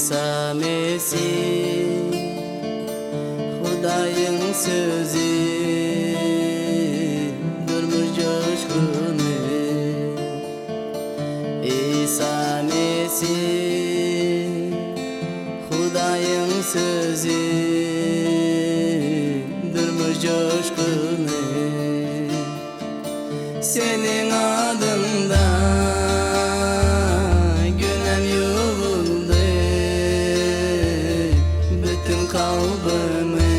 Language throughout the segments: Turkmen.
Isa Mesih Hudaýyň sözi Durmuş joşguny Isa Mesih Hudaýyň sözi Durmuş joşguny Seniň adyňda günäm ýuwuldy, Bütin kalbymy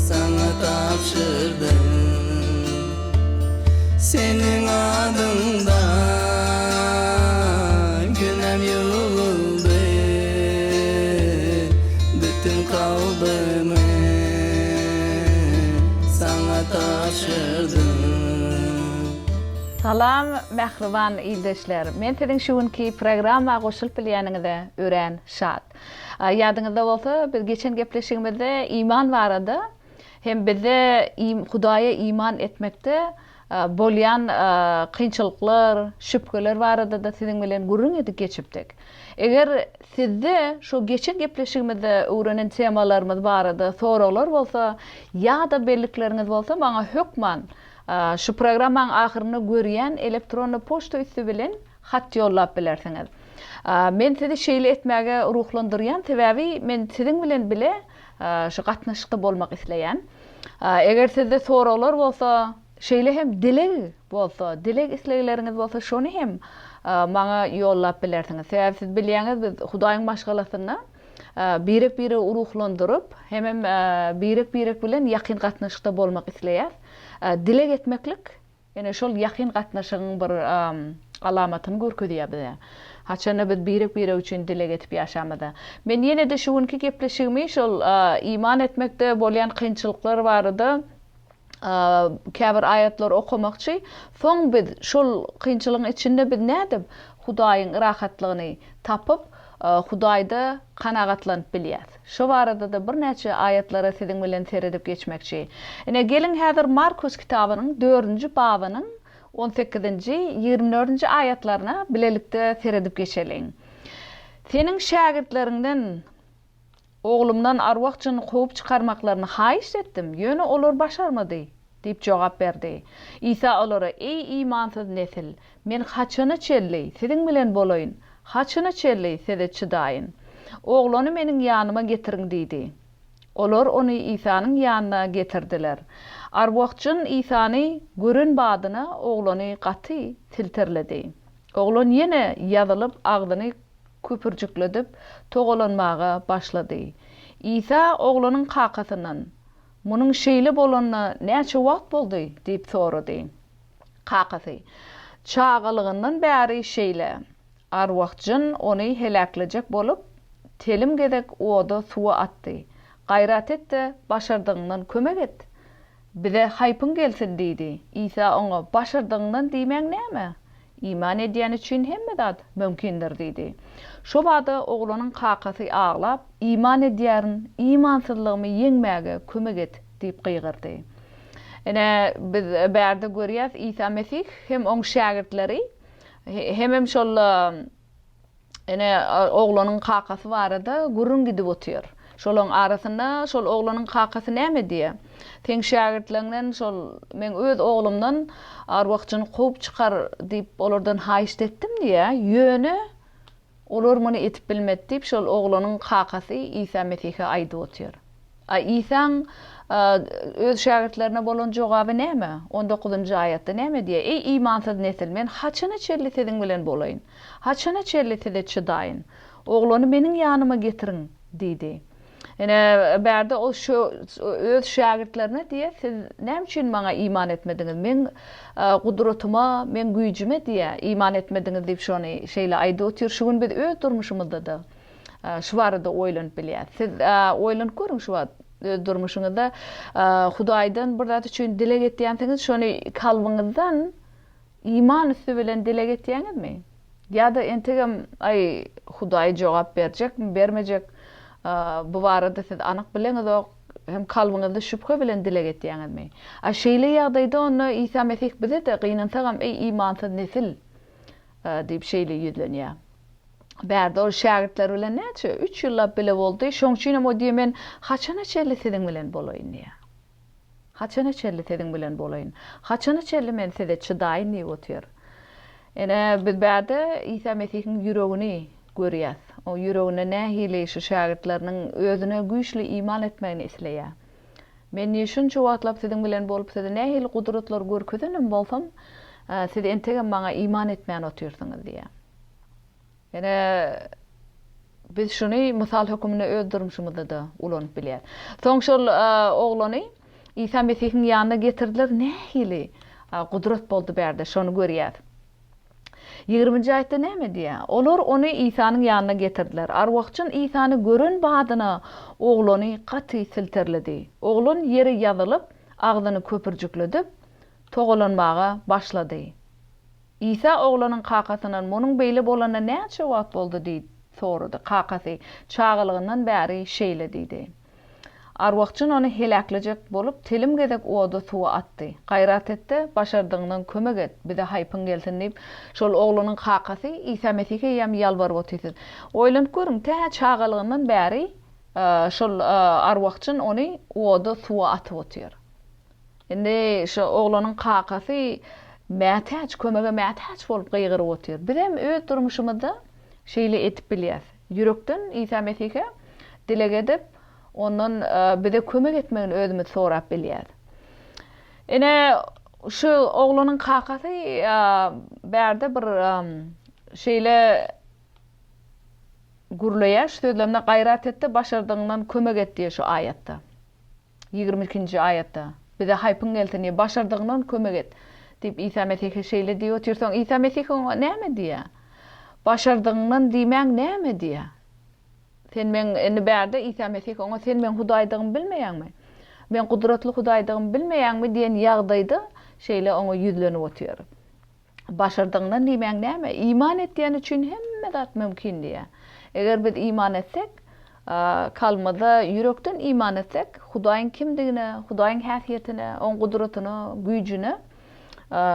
Saňa tabşyrdym. Seniň adyňda günäm ýuwuldy, Bütin kalbymy Saňa tabşyrdym. Salam mähriban ildeşler! Men siziň şu günki programma goşulyp bilýäniňize örän şat. Ýadyňyzda bolsa, biz geçen gepleşigimizde iman barada hem bizde Hudaýa iman etmekde bolýan kynçylyklar, şübheler barada-da siziň bilen gürrüň edip geçipdik. Eger sizde şo geçen gepleşigimizde öwrenen temalarymyz barada soraglar bolsa ýa-da bellikleriňiz bolsa maňa hökman şu programmaň ahyrynda görýän elektronny poçta üsti bilen hat ýollap bilersiňiz. Men sizi şeýle etmäge ruhlandyrýan, sebäbi men siziň bilen bile şu gatnaşykda bolmak isleýän. Eger sizde soraglar bolsa, şeýle hem dileg bolsa, dileg islegleriňiz bolsa, şony hem maňa ýollap bilersiňiz. Sebäbi siz bilýäňiz, biz Hudaýyň maşgalasynda birek-biregi ruhlandyryp, hemem birek-birek bilen ýakyn gatnaşykda bolmak isleýäs. Dileg etmeklik Ine, şol ýakyn gatnaşygyň bir alamatyny görkezýär bize. Haçanda biz birek-birek üçin dileg edip ýaşamyzda. Men ýene-de şu günki gepleşigimi şol iman etmekde bolýan kynçylyklar barada käbir aýatlary okamakçy. Soň biz şol kynçylygyň içinde biz nädip Hudaýyň rahatlygyny tapyp, Hudaýda kanagatlanyp bilýäs? Şo barada-da birnäçe aýatlara siziň bilen seredip geçmekçi. Ine, geliň häzir Markus kitabynyň dördünji babynyň on sekizinji, 20 dördünji aýatlaryna bilelikde seredip geçeliň. Seniň şägirtleriňden oglumdan arwah-jyny kowup çykarmaklaryny haýyşt etdim, ýöne olar başarmady. Diýip jogap berdi. Isa olara, Eý, imansyz nesil! Men haçana çenli siziň bilen bolaýyn? Haçana çenli size çydaýyn? Oglany meniň ýanyma getiriň diýdi. Olar ony Isanyň ýanyna getirdiler. Arwah-jyn Isany gören badyna oglany gaty silterledi. Oglan ýene ýazylyp, agzyny köpürjikledip, togalanmaga başlady. Isa oglanyň kakasyndan, Munuň şeýle bolanyna näçe wagt boldy? diýip sorady. Kakasy, Çagalygyndan bäri şeýle. Arwah-jyn ony heläklejek bolup, telim gezek oda, suwa atdy. Gaýrat et-de, başardygyňdan kömek et. Bize haýpyň gelsin diýdi. Isa oňa, Başardygyňdan diýmäň näme? Iman edýän üçin hemme zat mümkindir diýdi. Şo bada oglanyň kakasy aglap, Iman edýärin, imansyzlygymy ýeňmäge kömek et diýip gygyrdy. Ine, biz bärde görýäs, Isa Mesih hem oň şägirtleri hemem şol Ine, oglanyň kakasy barada gürrüň gidip otyr. Şolaň arasynda şol oglanyň kakasy näme diýýär? Seň şägirtleňden şol meň öz oglumdan arwah-jyny kowup çykar diýip olardan haýyşt etdim diýýär. Ýöne olar muny edip bilmedi diýip şol oglanyň kakasy Isa Mesihe aýdyp otyr. A Isaň Öz şägirtlerine bolan jogaby näme? On dokuzynjy aýatda näme diýýär? Eý, imansyz nesil, Men haçana çenli siziň bilen bolaýyn? Haçana çenli size çydaýyn? Oglany Meniň ýanyma getiriň diýdi. Ine, bärde Ol Öz şägirtlerine diýýär, Siz näme üçin Maňa iman etmediňiz? Meň gudratyma, Meň güýjüme diýýär, iman etmediňiz diýip şony şeýle aýdyp otyr. Şu gün biz öz durmuşymyzda-da Şu barada oýlanyp bilýäs. Siz oýlanyp görüň şu wagt öz durmuşyňyzda Hudaýdan bir zat üçin dileg etýänsiňiz, şony kalbyňyzdan iman üsti bilen dileg etýäňizmi? Ýa-da entegem aý Hudaý jogap berjekmi, bermejek bu barada siz anyk bileňizok, hem kalbyňyzda şübhe bilen dileg etýäňizmi? A şeýle ýagdaýda onda Isa Mesih bize-de gynansagam eý imansyz nesil diýip şeýle ýüzlenýär. Bärde ol şägirtler bilen näçe? Üç ýyllap bile boldy. Şoň üçin hem o diýýär, men haçana çenli siziň bilen bolaýyn diýýär. Haçana çenli siziň bilen bolaýyn? Haçana çenli men size çydaýyn diýip otyr. Ine, biz bärde Isa Mesihiň ýüregini görýäs. O ýüreginde nähili şu şägirtleriniň özüne güýçli iman etmegini isleýär. Men diýýär, şunça wagtlap siziň bilen bolup, size nähili gudratlar görkezenem bolsam, siz entegem maňa iman etmän otyrsyňyz diýýär. Ine, biz şuny mysal höküminde öz durmuşymyzda-da ulanyp bilýäris. Soň şol oglany Isa Mesihiň ýanyna getirdiler, nähili gudrat boldy bärde, şony görýäris. Ýigriminji aýatda näme diýýär? Olar ony Isanyň ýanyna getirdiler. Arwahjyn Isany gören badyna oglany gaty silterledi. Oglan ýere ýazylyp, agzyny köpürjikledip, togalanmaga başlady. Isa oglanyň kakasyndan munuň beýle bolanyna näçe wagt boldy diýip sorady. Kakasy, Çagalygyndan bäri şeýle diýdi. Arwahjyn ony heläklejek bolup, telim gezek oda, suwa atdy. Gaýrat et-de, başardygyňdan kömek et, bize haýpyň gelsin diýip, şol oglanyň kakasy Isa Mesihe eýýäm ýalbaryp otyr. Oýlanyp görüň, tä çagalygyndan bäri şol arwahjyn ony oda, suwa atyp otyr. Indi şo oglanyň kakasy mätäç, kömege mätäç bolup gygyryp otyr. Bizem öz durmuşymyzda şeýle edip bilýäs. Ýürekden Isa Mesihe dileg edip, ondan bize kömek etmegini özümiz sorap bilýäs. Ine, şu oglanyň kakasy bärde bir şeýle gürleýär, şu sözlemde gaýrat et-de, başardygyňdan kömek et diýýär şu aýatda. 22-nji aýatda, Bize haýpyň gelsin, diýip, başardygyňdan kömek et, diýip, Isa Mesihe şeýle diýip otyr. Soň Isa Mesih oňa näme diýýär? Başardygyňdan diýmäň näme diýýär? Sen meň, indi bärde Isa Mesih oňa, Sen meň Hudaýdygymy bilmeýäňmi? Meň gudratly Hudaýdygymy bilmeýäňmi? diýen ýagdaýda şeýle oňa ýüzlenip otyr. Başardygyňdan diýmäň näme? Iman etýän üçin hemme zat mümkin diýýär. Eger biz iman etsek, kalbymyzda ýürekden iman etsek, Hudaýyň kimdigine, Hudaýyň häsiýetine, Oň gudratyna, güýjüne,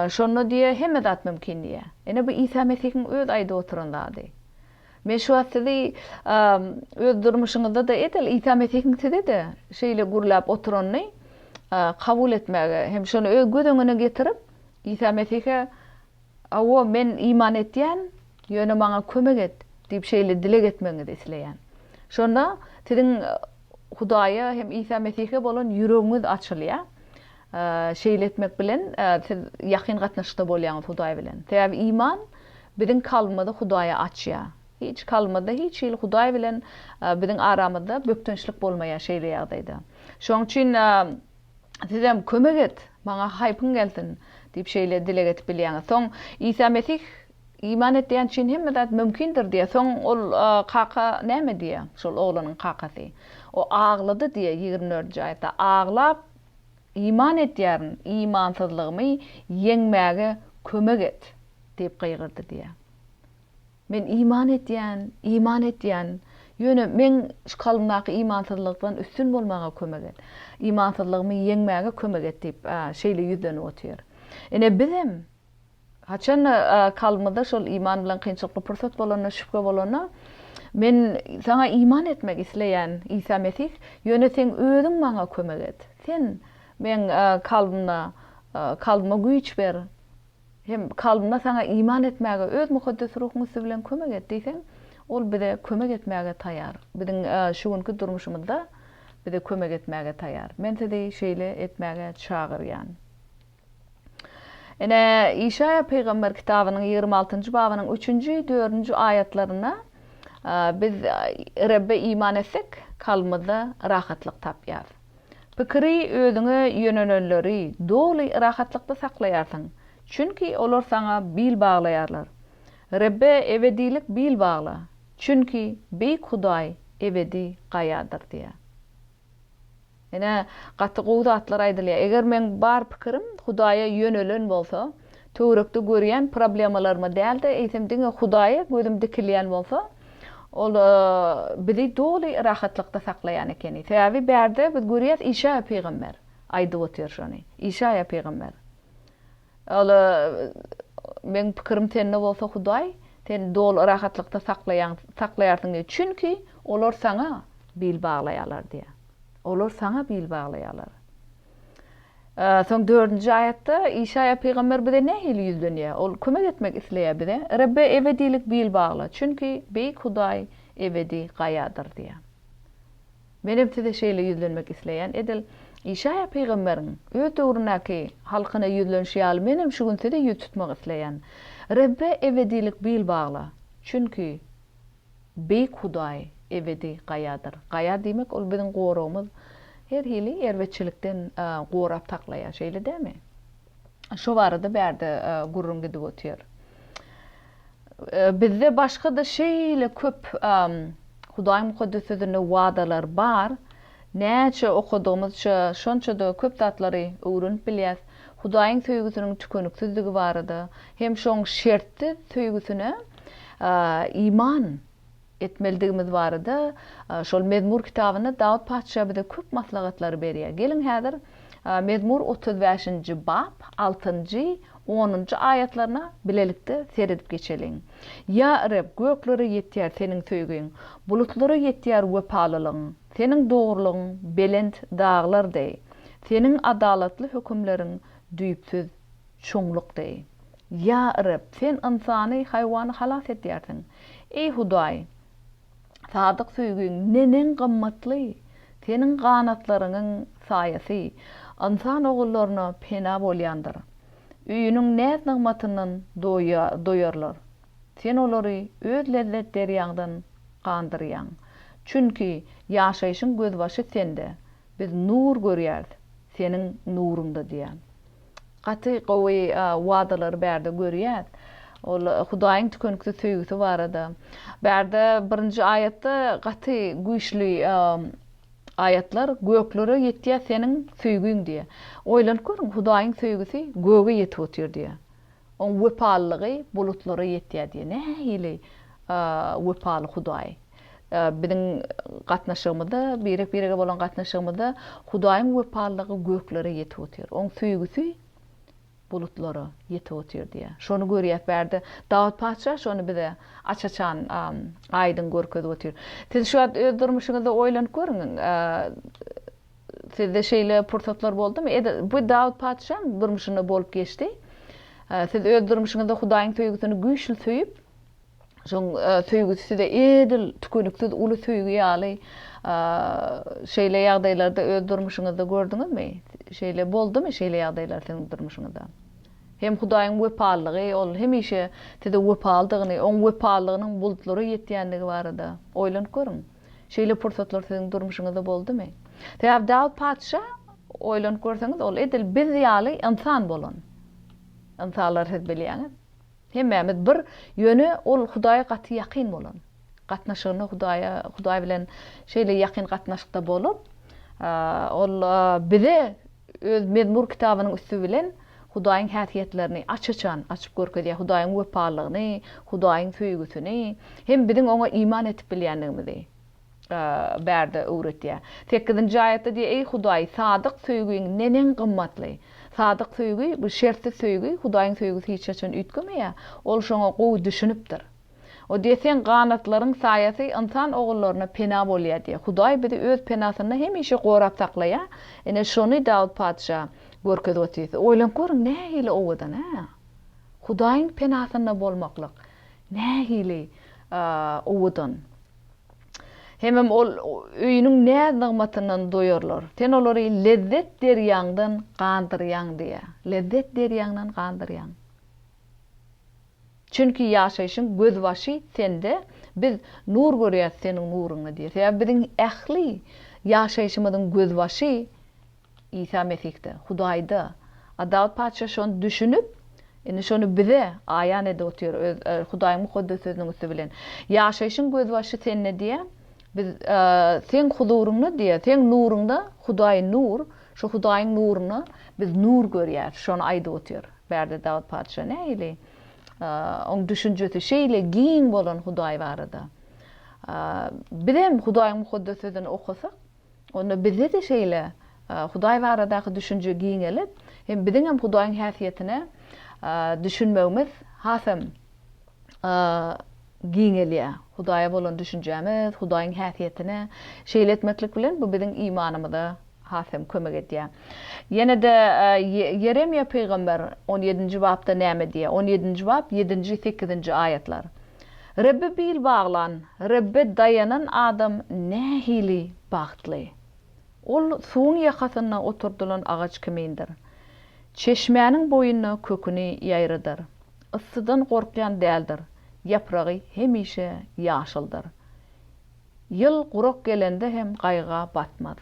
şonda diýýär, hemme zat mümkin diýýär. Ine bu Isa Mesihiň öz aýdyp oturan zady. Men şu wagt sizi öz durmuşyňyzda-da edil Isa Mesihiň size-de şeýle gürläp oturanyny kabul etmäge hem şony öz göz öňüne getirip, Isa Mesihe, Hawa, men iman etýän, ýöne maňa kömek et diýip şeýle dileg etmegiňizi isleýän. Şonda siziň Hudaýa hem Isa Mesihe bolan ýüregiňiz açylýar. Şeýle etmek bilen siz ýakyn gatnaşykda bolýaňyz Hudaý bilen. Sebäbi iman biziň kalbymyzy Hudaýa açýar. Hiç kalbymyzda hiç hili Hudaý bilen biziň aramyzda bökdençlik bolmaýar şeýle ýagdaýda. Şonuň üçin Sizem kömek et, maňa haýpyň gelsin, diýip şeýle dileg edip bilýäňiz. Soň Isa Mesih iman etýän üçin hemme zat mümkindir diýýär. Soň ol kaka näme diýýär? Şol oglanyň kakasy. O aglady diýýär 24-nji aýatda. Aglap iman etýärin, imansyzlygymy ýeňmäge kömek et diýip gygyrdy diýýär. Men iman etýän, iman etýän, ýöne meň şu kalbymdaky imansyzlykdan üstün bolmaga kömek et. Imansyzlygymy ýeňmäge kömek et diýip, şeýle ýüzlenip otyr. Ine, bizem, haçan-da kalbymyzda şol iman bilen kynçylykly pursat bolanda, şübhe bolanda, Men Saňa iman etmek isleýän, Isa Mesih, ýöne Seň Özüň maňa kömek et. Sen meň kalbymda, kalbyma güýç ber, Hem kalbymda Saňa iman etmäge Öz Mukaddes Ruhuň üsti bilen kömek et diýseň, Ol bize kömek etmäge taýýar. Biziň şu günki durmuşymyzda bize kömek etmäge taýýar. Men sizi şeýle etmäge çagyrýan. Ine, Işaýa pygamber kitabynyň 26-njy babynyň üçünji, dördünji aýatlarynda biz Rebbe iman etsek, kalbymyzda rahatlyk tapýarys. Pikiri özüňe ýönelenleri doly rahatlykda saklaýarsyň, çünki olar saňa bil baglaýarlar. Rebbe ebedilik bil bagla, çünki Beýik Hudaý ebedi gaýadyr diýýär. Ine, gaty gowy zatlar aýdylýar. Eger meň bar pikirim Hudaýa ýönelen bolsa, töwerekde görýän problemalaryma däl-de, eýsem diňe Hudaýa gözüm dikilýän bolsa, Ol bizi doly rahatlykda saklaýan ekeni. Sebäbi bärde biz görýäs Işaýa pygamber aýdyp otyr şony. Işaýa pygamber. Ol meň pikirim sende bolsa Hudaý. Sen doly rahatlykda saklaýaň, saklaýarsyň diýýär. Çünki olar saňa bil baglaýarlar diýýär. Olar saňa bil baglaýarlar. Soň dördünji aýatda Işaýa pygamber bize nähili ýüzlenýär? Ol kömek etmek isleýär bize. Rebbe ebedilik bil bagla, çünki Beýik Hudaý ebedi gaýadyr diýýär. Menem size şeýle ýüzlenmek isleýän, edil Işaýa pygamberiň öz döwründäki halkyna ýüzlenişi ýaly menem şu gün size ýüz tutmak isleýän. Rebbe ebedilik bil bagla, çünki Beýik Hudaý ebedi gaýadyr. Gaýa diýmek ol biziň goragymyz, her hili erbetçilikden gorap saklaýar, şeýle dälmi? Şo barada bärde gürrüň gidip otyr. Bizde başga-da şeýle köp Hudaýyň Mukaddes Sözünde wadalar bar. Näçe okadygymyzça, şonça-da köp zatlary öwrenip bilýäs. Hudaýyň söýgüsiniň tükeniksizdigi barada hem şoň şertsiz söýgüsine iman etmelidigimiz barada şol Mezmur kitabynda Dawut patyşa bize köp maslahatlary berýär. Geliň häzir Mezmur 35-nji bap, altynjy, onunjy aýatlaryna bilelikde seredip geçeliň. Ýa Reb, göklere ýetýär Seniň söýgiň, bulutlara ýetýär wepalylygyň. Seniň dogrulygyň belent daglar deý, Seniň adalatly hökümleriň düýpsüz çuňluk deý. Ýa Reb, Sen ynsany, haýwany halas edýärsiň. Eý Hudaý, sadyk söýgiň neneň gymmatly! Seniň ganatlaryňyň saýasy ynsan ogullaryna pena bolýandyr. Öýüniň näz-nygmatyndan doýarlar. Sen olary öz lezzet derýaňdan gandyrýaň. Çünki ýaşaýşyň gözbaşy Sende, biz nur görýäris Seniň nuruňda diýýär. Gaty gowy wadalary bärde görýäs. Ol Hudaýyň tükeniksiz söýgüsi barada. Bärde birinji aýatda gaty güýçli aýatlar, Göklere ýetýär seniň söýgüň diýýär. Oýlanyp görüň, Hudaýyň söýgüsi göge ýetip otyr diýýär. Oň wepalylygy bulutlara ýetýär diýýär. Nähili wepaly Hudaý. Biziň gatnaşygymyzda, birek-birege bolan gatnaşygymyzda Hudaýyň wepalylygy göklere ýetip otyr. Oň söýgüsi bulutlara ýetip otyr diýýär. Şony görýäs bärde. Dawut patyşa şony bize aç-açan aýdyň görkezip otyr. Siz şu wagt öz durmuşyňyzda oýlanyp görüň. Sizde şeýle pursatlar boldumy? Edil bu Dawut patyşaň durmuşynda bolup geçdi. Siz öz durmuşyňyzda Hudaýyň söýgüsini güýçli söýüp, şoň söýgüsi size edil tükeniksiz uly söýgi ýaly şeýle ýagdaýlarda öz durmuşyňyzda gördüňizmi? Şeýle boldumy şeýle ýagdaýlar siziň durmuşyňyzda? Hem Hudaýyň wepalylygy, ol hemişe size wepalydygyny, oň wepalylygynyň bulutlara ýetýändigi barada oýlanyp görüň. Şeýle pursatlar siziň durmuşyňyzda boldumy? Sebäbi Dawut patyşa, oýlanyp görseňiz, ol edil biz ýaly ynsan bolan. Ynsanlar siz bilýäňiz. Hemmämiz bir, ýöne ol Hudaýa gaty ýakyn bolan. Gatnaşygynda Hudaýa, Hudaý bilen şeýle ýakyn gatnaşykda bolup, ol bize Öz Mezmur kitabynyň üsti bilen Hudaýyň häsiýetlerini aç-açan açyp görkezýär, Hudaýyň wepalylygyny, Hudaýyň söýgüsini hem biziň oňa iman edip bilýändigimizi bärde öwretýär. Sekizinji aýatda diýýär, Eý Hudaý, sadyk söýgiň neneň gymmatly! Sadyk söýgi, bu şertsiz söýgi, Hudaýyň söýgüsi hiç haçan üýtgemeýär. Ol şoňa gowy düşünipdir. O diýýär, Seň ganatlaryň saýasy ynsan ogullaryna pena bolýar diýýär. Hudaý bizi öz penasynda hemişe gorap saklaýar. Ine, şony Dawut patyşa görkezip otyr. Siz oýlanyp görüň, nähili owadan, hä? Hudaýyň penasynda bolmaklyk nähili owadan. Hemem ol öýüniň näz-nygmatyndan doýarlar. Sen olary lezzet derýaňdan gandyrýaň diýýär. Lezzet derýaňdan gandyrýaň. Çünki ýaşaýşyň gözbaşy Sende, biz nur görýäris Seniň nuruňda diýýär. Sebäbi biziň ähli ýaşaýşymyzyň gözbaşy Isa Mesihde, Hudaýda. A Dawut patyşa şony düşünip, indi şony bize aýan edip otyr öz Hudaýyň Mukaddes Sözüniň üsti bilen. Ýaşaýşyň gözbaşy Sende diýýär. Biz Seň huzuryňda diýýär, Seň nuruňda, Hudaý nur, şu Hudaýyň nurunda biz nur görýäris, şony aýdyp otyr. Bärde Dawut patyşa nähili oň düşünjesi şeýle giň bolan Hudaý barada. Bizem Hudaýyň Mukaddes Sözüni okasak, onda bizde-de şeýle Hudaý baradaky düşünje giňelip, hem biziňem Hudaýyň häsiýetine düşünmegimiz hasam. giňelýär. Hudaýa bolan düşünjämiz, Hudaýyň häsiýetine şeýle etmeklik bilen bu biziň imanymyza has hem kömek edýär. Ýene-de Ýeremiýa pygamber on ýedinji bapda näme diýýär? On ýedinji bap, ýedinji, sekizinji aýatlar. Rebbe bil baglan, Rebbe daýanan adam nähili bagtly! Ol suwuň ýakasynda oturdylan agaç kimindir. Çeşmäniň boýunda köküni ýaýradar. Yssydan gorkýan däldir, ýapragy hemişe ýaşyldyr. Ýyl gurak gelende hem gaýga batmaz.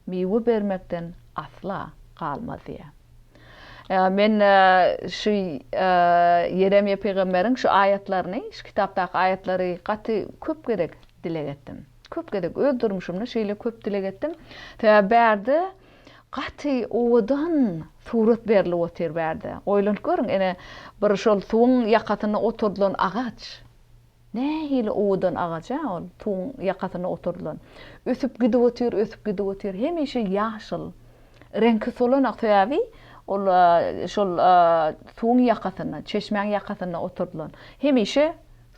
Miwe bermekden asla galmaz diýýär. Men şu Ýeremiýa pygamberiň şu aýatlaryny, şu kitapdaky aýatlary gaty köp gezek dileg etdim. Köp gezek öz durmuşymda şeýle köp dileg etdim. Sebäbi bärde gaty owadan surat berlip otyr bärde. Oýlanyp görüň, ene bir şol suwuň ýakasynda oturdylan agaç. Nähili owadan agaç-a ol, suwuň ýakasynda oturdylan. Ösüp gidip otyr, ösüp gidip otyr. Hemişe ýaşyl. Reňki solanak, sebäbi ol şol suwuň ýakasynda, çeşmäň ýakasynda oturdylan. Hemişe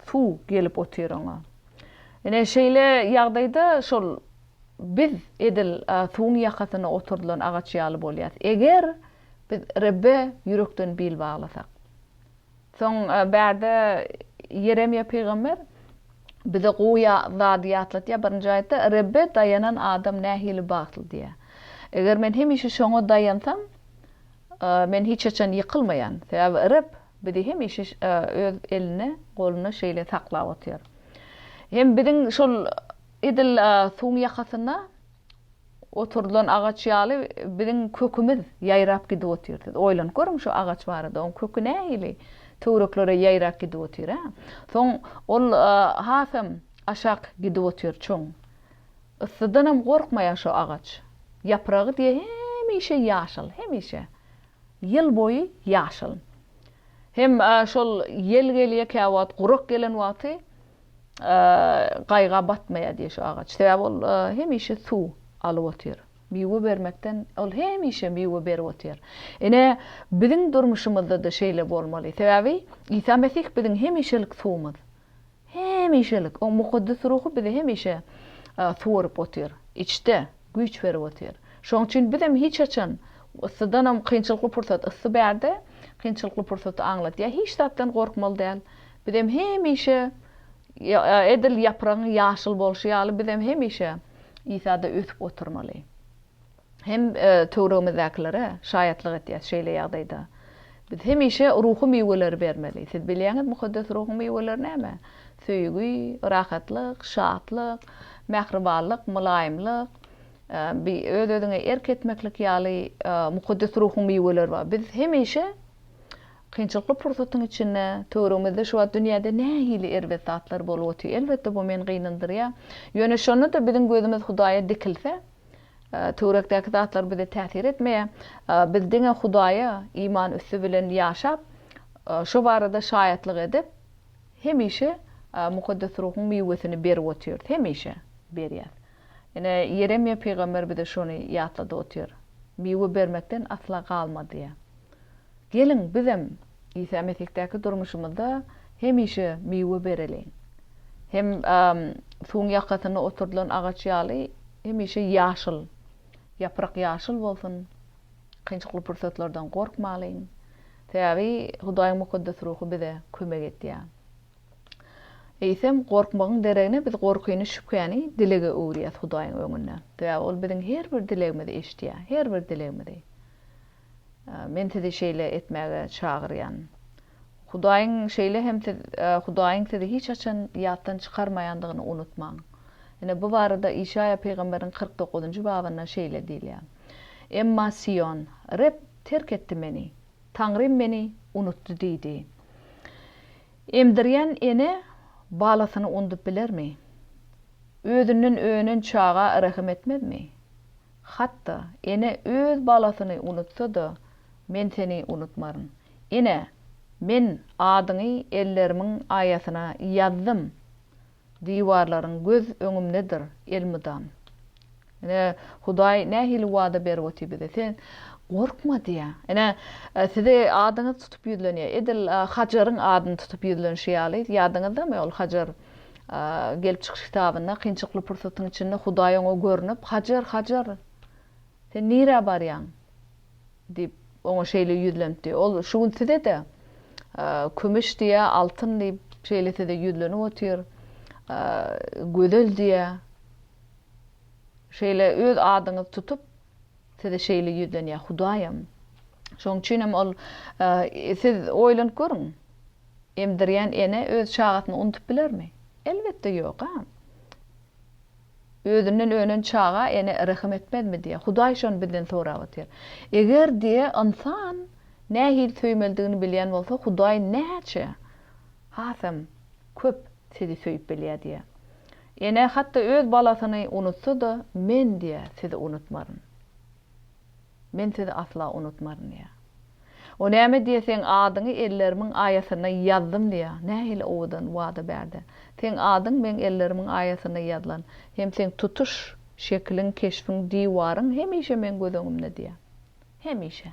suw gelip otyr oňa. Ine, şeýle ýagdaýda şol biz edil suwuň ýakasynda oturdylan agaç ýaly bolýas. Eger biz Rebbe ýürekden bil baglasak. Soň bärde Ýeremiýa pygamber bize gowy zady ýatlatýar, birinji aýatda, Rebbe daýanan adam nähili bagtly diýýär. Eger men hemişe şoňa daýansam, men hiç haçan ýykylmaýan. Sebäbi Reb bizi hemişe öz elinde, golunda şeýle saklap otyr. Hem biziň şol edil suwuň ýakasynda Oturdylan agaç ýaly biziň kökümiz ýaýrap gidip otyr. Siz oýlanyp görüň şu agaç barada, oň köki nähili töwereklere ýaýrap gidip otyr, hä? Soň ol hasam aşak gidip otyr, çuň. Yssydanam gorkmaýar şo agaç. Ýapragy diýe hemişe ýaşyl, hemişe. Ýyl boýy ýaşyl. Hem şol ýel gelýär käwagt, gurak gelen wagty gaýga batmaýar diýýär şu agaç. Sebäbi ol hemişe suw alyp otyr. Miwe bermekden ol hemişe miwe berip otyr. Ine, biziň durmuşymyzda-da şeýle bolmaly. Sebäbi Isa Mesih biziň hemişelik suwumyz. Hemişelik. Oň Mukaddes Ruhy bizi hemişe suwaryp otyr. Içde güýç berip otyr. Şonuň üçin bizem hiç haçan yssydanam kynçylykly pursat, yssy bärde kynçylykly pursaty aňladýar. Hiç zatdan gorkmaly däl. Bizem hemişe edil ýapragyň ýaşyl bolşy ýaly bizem hemişe Isada ösüp oturmaly. Hem töweregimizdäkilere şaýatlyk etýäs şeýle ýagdaýda. Biz hemişe ruhy miweleri bermeli. Siz bilýäňiz mukaddes ruhuň miweleri näme? Söýgi, rahatlyk, şatlyk, mähribanlyk, mylaýymlyk, öz-özüňe erk etmeklik ýaly mukaddes ruhuň miweleri bar. Biz hemişe Kynçylykly pursatyň içinde, töweregimizde şu wagt dünýäde nähili erbet zatlar bolup otyr. Elbetde, bu meni gynandyrýar. Ýöne şonda-da biziň gözümiz Hudaýa dikilse, töwerekdäki zatlar bize täsir etmeýär. Biz diňe Hudaýa iman üsti bilen ýaşap, şo barada şaýatlyk edip, hemişe Mukaddes Ruhuň miwesini berip otyrys. Hemişe berýäris. Ine, Ýeremiýa pygamber bize şony ýatladyp otyr. Miwe bermekden asla galma diýýär. Geliň, bizem Isa Mesihdäki durmuşymyzda hemişe miwe bereliň. Hem suwuň ýakasynda oturdylan agaç ýaly hemişe ýaşyl, ýaprak ýaşyl bolsun, kynçylykly pursatlardan gorkmalyň. Sebäbi Hudaýyň Mukaddes Ruhy bize kömek edýär. Eýsem, gorkmagyň deregine biz gorkyny, şübhäni dilege öwürýäs Hudaýyň öňünde. Sebäbi Ol biziň her bir dilegimizi eşidýär, her bir dilegimizi. Men sizi şeýle etmäge çagyrýan. Hudaýyň şeýle hem siz Hudaýyň sizi hiç haçan ýatdan çykarmaýandygyny unutmaň. Ine, bu barada Işaýa pygamberiň 49-njy babynda şeýle diýilýär. Emma Sion, Reb terk etdi meni, Taňrym meni unutdy diýdi. Emdirýän ene balasyny undup bilermi? Özünden önen çaga rehim etmezmi? Hatda ene öz balasyny unutsa-da, Men seni unutmaryn. Ine, Men adyňy ellerimiň aýasyna ýazdym, diwarlaryň göz öňümdedir elmydam. Ine, Hudaý nähili wada berip otyr bize. Sen gorkma diýýär. Ine, size adyňyzy tutup ýüzlenýär. Edil Hajaryň adyny tutup ýüzlenişi ýaly, ýadyňyzdamy ol Hajar Gelip çykyş kitabynda kynçylykly pursatyň içinde Hudaý oňa görnüp, Hajar, Hajar, sen nirä barýaň? Diýip, oňa şeýle ýüzlenipdi. Ol şu gün size-de, Kümüş diýýär, altyn diýip, şeýle size ýüzlenip otyr. Gözel diýýär. Şeýle öz adyňyzy tutup, size şeýle ýüzlenýär Hudaýam. Şonuň üçin hem ol, siz oýlanyp görüň, emdirýän ene öz çagasyny unudyp bilermi? Elbetde ýok, a? Özünden önen çaga ene rehim etmezmi diýýär. Hudaý şony bizden sorap otyr. Eger diýe ynsan nähili söýmelidigini bilýän bolsa, Hudaý näçe hasam köp sizi söýüp bilýär diýýär. Ene hatda öz balasyny unutsa-da, men diýýär, sizi unutmaryn. Men sizi asla unutmaryn diýýär. O näme diýýär, seň adyňy ellerimiň aýasynda ýazdym diýýär. Nähili owadan wada bärde. Seň adyň meň ellerimiň aýasynda ýazylan. Hem seň tutuş şekiliň, keşbiň, diwaryň hemişe meň göz öňümde diýýär. Hemişe.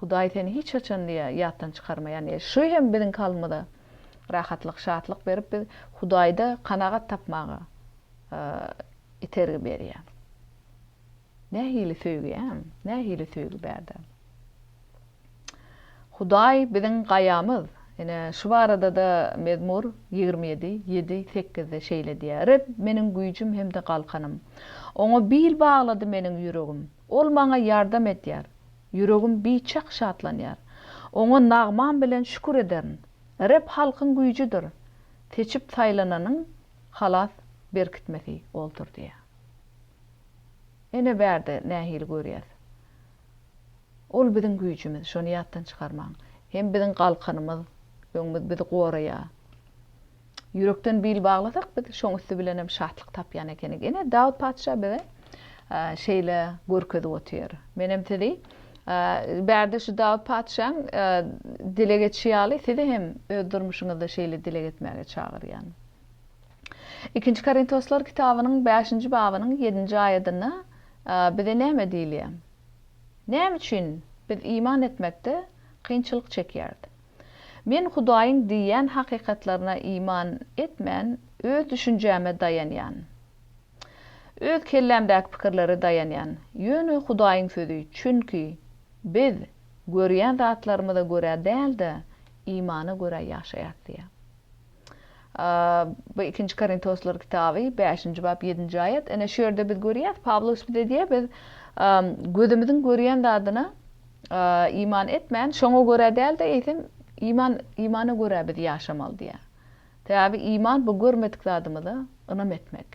Hudaý seni hiç haçan diýýär, ýatdan çykarmaýar diýýär. Şu hem biziň kalbymyza rahatlyk, şatlyk berip, biz Hudaýda kanagat tapmaga itergi berýär. Nähili söýgi, ä? Nähili söýgi bärde? Hudaý biziň gaýamyz. Ine, şu barada-da Mezmur 27, 7, 8-de şeýle diýýär, Reb meniň güýjüm hem-de galkanym. Oňa bil baglady meniň ýüregim. Ol maňa ýardam edýär. Ýüregim biçak şatlanýar. Oňa nagmam bilen şükür ederin. Reb halkyň güýjüdir, seçip saýlananyň halas berkitmesi Oldur diýýär. Ene bärde nähili görýäs. Ol biziň güýjümiz, şony ýatdan çykarmaň. Hem biziň galkanymyz, öňümiz bizi goraýar. Ýürekden bil baglasak biz şoň üsti bilenem şatlyk tapýan ekenik. Ine Dawut patyşa bize şeýle görkezip otyr. Menem sizi bärde şu Dawut patyşaň dileg etişi ýaly sizi hem öz durmuşyňyzda şeýle dileg etmäge çagyrýan. Ikinji Korintoslar kitabynyň bäşinji babynyň ýedinji aýadynda bize näme diýilýär? Näme üçin biz iman etmekde kynçylyk çekýäris? Men Hudaýyň diýýän hakykatlaryna iman etmän, öz düşünjäme daýanýan. Öz kellämdäki pikirlere daýanýan. Ýöne Hudaýyň Sözi, çünki biz görýän zatlarymyza görä däl-de, imana görä ýaşaýarys diýýär. Bu Ikinji Korintoslar kitaby, bäşinji bap, ýedinji aýat. Ine, şu ýerde biz görýäris, Pawlus bize diýýär, biz gözümiziň görýän zadyna iman etmän, şoňa görä däl-de, eýsem, iman, imana görä biz ýaşamaly diýýär. Sebäbi iman bu görmedik zadymyza ynam etmek.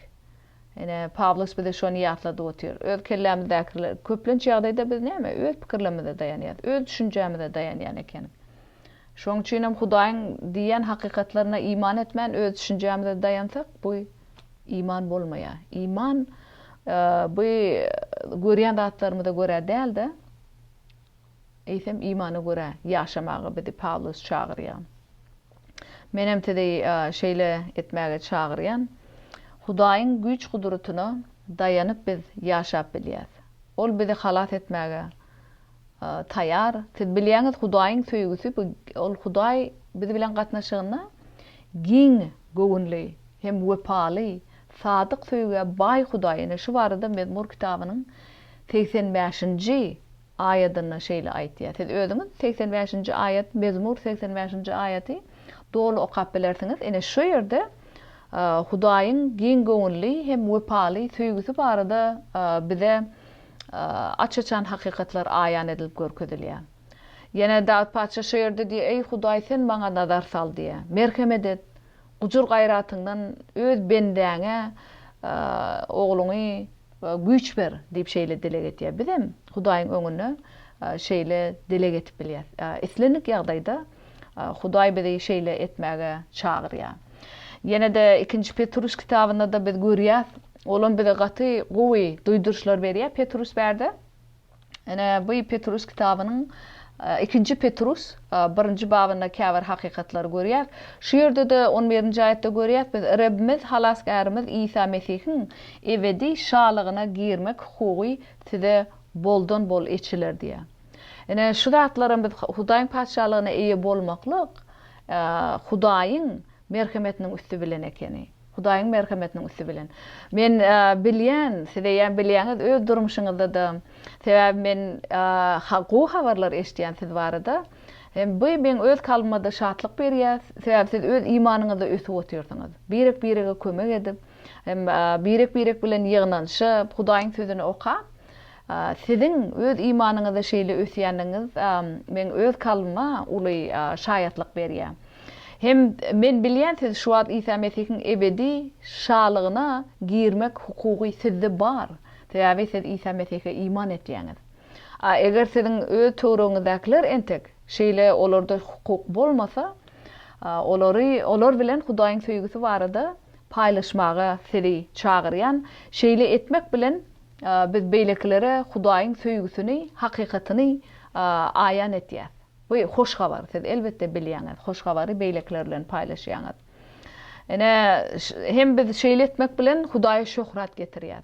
Ine, Pawlus bize şony ýatladyp otyr. Öz kellämizdäkiler, köplenç ýagdaýda biz näme, öz pikirlerimize daýanýarys, öz düşünjämize daýanýan ekenik. Şonuň üçin hem Hudaýyň diýýän hakykatlaryna iman etmän, öz düşünjämize daýansak, bu iman bolmaýar. Iman bu görýän zatlarymyza görä däl-de, eýsem imana görä ýaşamaga bizi Pawlus çagyrýar. Menem sizi şeýle etmäge çagyrýan. Hudaýyň güýç-gudratyna daýanyp biz ýaşap bilýäs. Ol bizi halas etmäge taýar. Siz bilýäňiz Hudaýyň söýgüsi bu ol Hudaý biz bilen gatnaşygynda giň göwünli hem wepaly, sadyk söýgä baý Hudaý. Ine şu barada Mezmur kitabynyň 85-nji aýadynda şeýle aýtýar. Siz özüňiz 85-nji aýat Mezmur 85-nji aýaty doly okap bilersiňiz. Ine şu ýerde Hudaýyň giň göwünli hem wepaly söýgüsi barada bize aç-açan hakykatlar aýan edilip görkezilýär. Ýene Dawut patyşa şu ýerde diýýär, Eý, Hudaý, Sen maňa nazar sal diýýär. Merhemet et, gujur-gaýratyňdan öz bendäňe, ogluňy güýç ber diýip şeýle dileg edýär. Bizem Hudaýyň öňünde şeýle dileg edip bilýäris. Islendik ýagdaýda Hudaý bizi şeýle etmäge çagyrýar. Ýene-de ikinji Petrus kitabynda-da biz görýäris, olam bize gaty gowy duýduryşlar berýär Petrus bärde. Ine, bu Petrus kitabynyň Ikinji Petrus birinji babynda käbir hakykatlary görýäs. Şu ýerde-de on birinji aýatda görýäs biz Rebbimiz Halasgärimiz Isa Mesihiň ebedi şalygyna girmek hukugy size boldan-bol eçiler diýýär. Ine, şu zatlaram biz Hudaýyň Patyşalygyna eýe bolmaklyk Hudaýyň merhemetiniň üsti bilen ekeni. Hudaýyň merhemetiniň üsti bilen. Men bilýän, siz eýýäm bilýäňiz öz durmuşyňyzda-da. Sebäbi men gowy habarlar eşidýän siz barada. Hem bu meň öz kalbyma-da şatlyk berýär. Sebäbi siz öz imanyňyzda ösüp otyrsyňyz. Birek-birege kömek edip, hem birek-birek bilen ýygnanyşyp, Hudaýyň sözüni okap, siziň öz imanyňyzda şeýle ösýändigiňiz meň öz kalbyma uly şaýatlyk berýär. Hem men bilýän siz şu wagt Isa Mesihiň ebedi şalygyna girmek hukugy sizde bar. Sebäbi siz Isa Mesihe iman etýäňiz. A eger siziň öz töweregiňizdäkiler entek şeýle olarda hukuk bolmasa, olary olar bilen Hudaýyň söýgüsi barada paýlaşmaga sizi çagyrýan. Şeýle etmek bilen biz beýlekilere Hudaýyň söýgüsini, hakykatyny aýan etýäs. Bu hoş habar, siz elbetde bilýäňiz, hoş habary beýlekiler bilen paýlaşýaňyz. Ine, hem biz şeýle etmek bilen Hudaýa şöhrat getirýäs.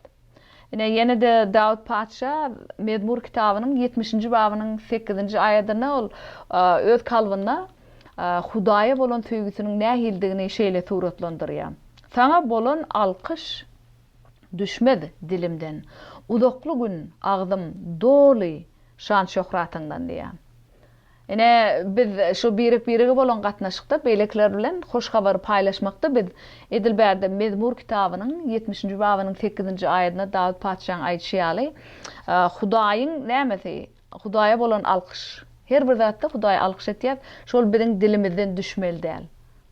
Ine, ýene-de Dawut patyşa Mezmur kitabynyň ýetmişinji babynyň sekizinji aýadynda ol öz kalbynda Hudaýa bolan söýgüsiniň nähilidigini şeýle suratlandyrýar, Saňa bolan alkyş düşmez dilimden, uzakly gün agzym doly Şan-şöhratyňdan diýýär. Ine, biz şu birek-birege bolan gatnaşykda, beýlekiler bilen hoş habary paýlaşmakda biz edil bärde Mezmur kitabynyň ýetmişinji babynyň sekizinji aýadynda Dawut patyşaň aýdyşy ýaly, Hudaýyň nämesi? Hudaýa bolan alkyş. Her bir zatda Hudaýa alkyş etýäs, şol biziň dilimizden düşmeli däl.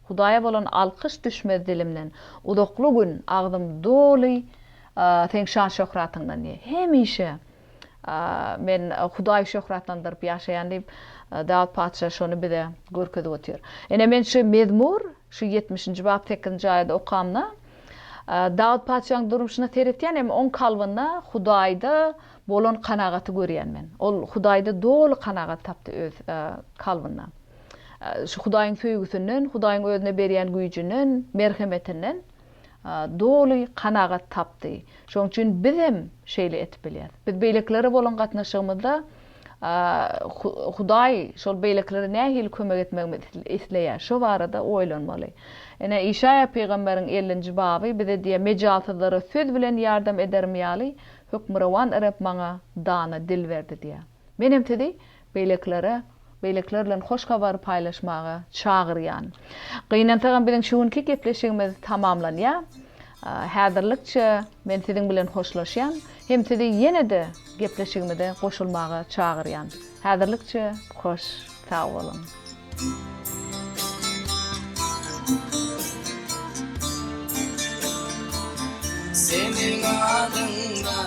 Hudaýa bolan alkyş düşmez dilimden. Uzakly gün agzym doly Seň şan-şöhratyňdan diýýär. Hemişe Men Hudaýy şöhratlandyryp ýaşaýan diýip, Dawut patyşa şony bize görkezip otyr. Ine, men şu mezmur, şu ýetmişinji bap sekizinji aýady okamda, Dawut patyşanyň durmuşyna seretýän hem oň kalbynda Hudaýda bolan kanagaty görýän men. Ol Hudaýda doly kanagat tapdy öz kalbynda. Şu Hudaýyň söýgüsinden, Hudaýyň özüne berýän güýjünden, merhemetinden doly kanagat tapdy. Şonuň üçin bizem şeýle edip bilýäris. Biz beýlekilere bolan gatnaşygymyzda Hudaý şol beýlekilere nähili kömek etmegimizi isleýär, şo barada oýlanmaly. Ine, Işaýa pygamberiň ellinji baby bize diýýär, Mejalsyzlara söz bilen ýardam ederim ýaly, Hökmürowan Reb maňa dana dil berdi diýýär. Menem sizi beýlekilere, beýlekiler bilen hoş habary paýlaşmaga çagyrýan. Gynansagam biziň şu günki gepleşigimiz tamamlanýar. Häzirlikçe men siziň bilen hoşlaşýan hem sizi ýene-de gepleşigimize goşulmaga çagyrýan. Häzirlikçe hoş sag boluň. Seniň adyňda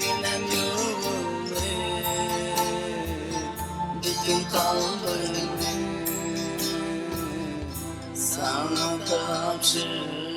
günem ýuwuldy Bütin kalbymy saňa tabşyrdym.